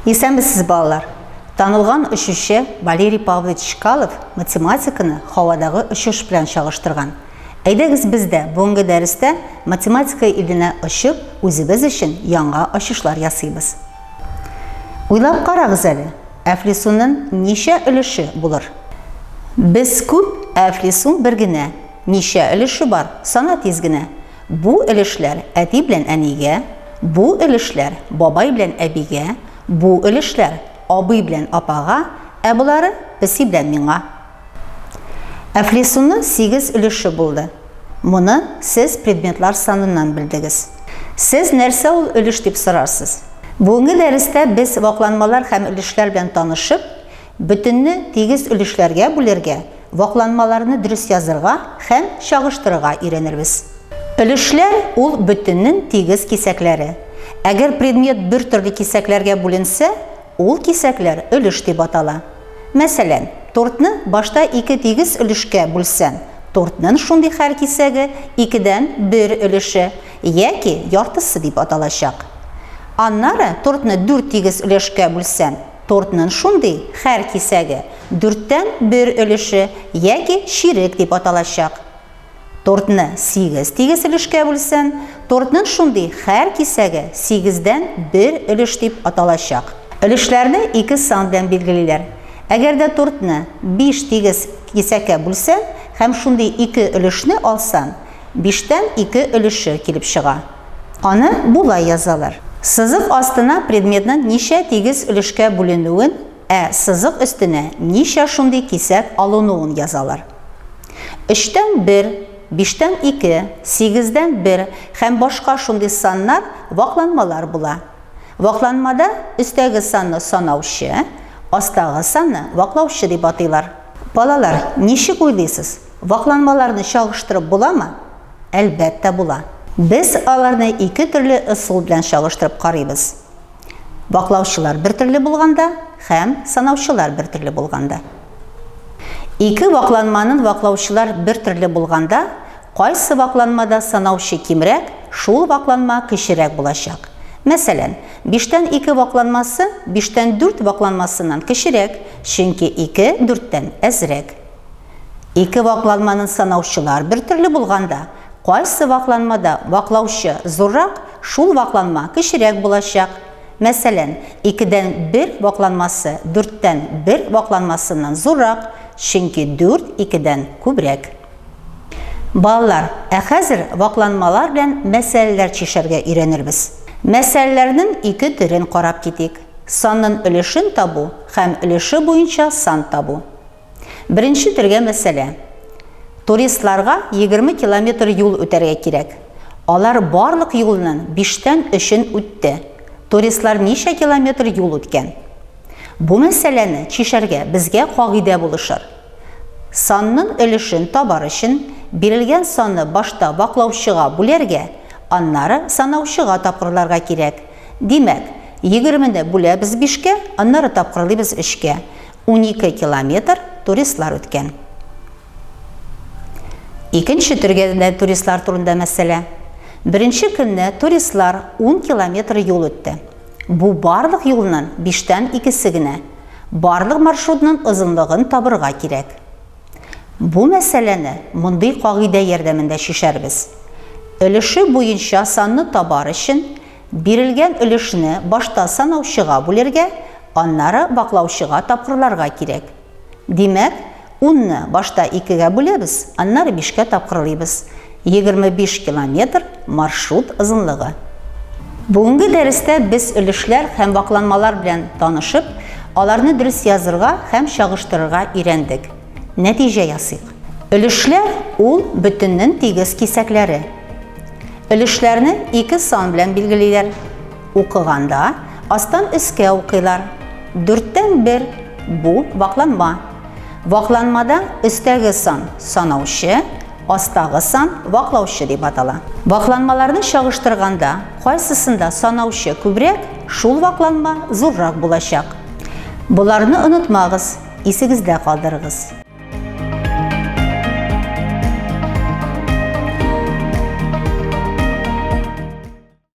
Исәнмесез, балалар! Танылган очучы Валерий Павлович Чкалов математиканы һавадагы очыш белән чагыштырган. Әйдәгез без дә бүгенге дәрестә математика иленә очып, үзебез өчен яңа ачышлар ясыйбыз. Уйлап карагыз әле, әфлисунның ничә өлеше булыр? Без күп, ә әфлисун бер генә. Ничә өлеше бар, сана тиз генә. Бу өлешләр әти белән әнигә, бу өлешләр бабай белән әбигә, бу өлешләр абый белән апага, ә болары песи белән миңа. Әфлисунның сигез өлеше булды. Моны сез предметлар саныннан белдегез. Сез нәрсә ул өлеш дип сорарсыз. Бүгенге дәрестә без вакланмалар һәм өлешләр белән танышып, бөтенне тигез өлешләргә бүлергә, вакланмаларны дөрес язырга һәм чагыштырырга өйрәнербез. Өлешләр ул бөтеннең тигез кисәкләре. Әгәр предмет бертөрле кисәкләргә бүленсә, ул кисәкләр өлеш дип атала. Мәсәлән, тортны башта ике тигез өлешкә бүлсәң, тортнын шундый һәр кисәге икедән бер өлеше яки яртысы дип аталачак. Аннары тортны дүрт тигез өлешкә бүлсәң, Тортнын шундый һәр кисәге дүрттән бер өлеше яки чирек дип аталачак. Тортны сигез тигез өлешкә бүлсән, тортнын шундый һәр кисәге сигездән бер өлеш дип аталачак. Өлешләрне ике сан белән билгелиләр. Әгәр дә тортны биш тигез кисәккә бүлсән һәм шундый ике өлешне алсан, биштән ике өлеше килеп чыга. Аны болай язалар. Сызык астына предметның ничә тигез өлешкә бүленүен, ә сызык өстенә ничә шундый кисәк алынуын язалар. Өчтән бер, биштән ике, сигездән бер һәм башка шундый саннар вакланмалар була. Вакланмада өстәге санны санаучы, астагы санны ваклаучы дип атыйлар. Балалар, ничек уйлыйсыз, вакланмаларны чагыштырып буламы? Әлбәттә, була. Без аларны ике төрле ысул белән чагыштырып карыйбыз. Ваклаучылар бертөрле булганда һәм санаучылар бертөрле булганда. Ике вакланманын ваклаучылар бертөрле булганда, кайсы вакланмада санаучы кимрәк, шул вакланма кечерәк булачак. Мәсәлән, биштән ике вакланмасы биштән дүрт вакланмасыннан кечерәк, чөнки ике дүрттән әзрәк. Ике вакланманын санаучылар бертөрле булганда, кайсы вакланмада ваклаучы зуррак, шул вакланма кечерәк булачак. Мәсәлән, икедән бер вакланмасы дүрттән бер вакланмасыннан зуррак, чөнки дүрт икедән күбрәк. Балалар, ә хәзер вакланмалар белән мәсьәләләр чишәргә өйрәнербез. Мәсьәләләрнең ике төрен карап китик, саннын өлешен табу һәм өлеше буенча сан табу. Беренче төргә мәсьәлә. Туристларга 20 километр юл үтәргә кирәк. Алар барлык юлның биштән өчен үтте. Туристлар ничә километр юл үткән? Бу мәсьәләне чишәргә безгә кагыйдә булышыр. Санның өлешен табар өчен, бирелгән санны башта ваклаучыга бүләргә, аннары санаучыга тапкырларга кирәк. Димәк, егермене бүләбез бишкә, аннары тапкырлыйбыз өчкә. 12 километр туристлар үткән. Икенче төргә дә туристлар турында мәсьәлә. Беренче көнне туристлар 10 километр юл үтте. Бу барлык юлның биштән икесе генә. Барлык маршрутның озынлыгын табырга кирәк. Бу мәсьәләне мондый кагыйдә ярдәмендә чишәрбез. Өлеше буенча санны табар өчен, бирелгән өлешне башта санаучыга бүлергә, Аннары ваклаучыга тапкырларга кирәк. Димәк, унны башта икегә бүләбез, аннары бишкә тапкырлыйбыз. 25 километр маршрут озынлыгы. Бүгенге дәрестә без өлешләр һәм вакланмалар белән танышып, аларны дөрес язырга һәм чагыштырырга өйрәндек. Нәтиҗә ясыйк. Өлешләр ул бөтеннең тигез кисәкләре. Өлешләрне ике сан белән билгелиләр. Укыганда астан өскә укыйлар. Дүрттән бер, бу вакланма. Вакланмада өстәге сан санаучы, астагы сан ваклаучы дип атала. Вакланмаларны чагыштырганда, кайсысында санаучы күбрәк, шул вакланма зуррак булачак. Боларны онытмагыз, исегездә калдырыгыз.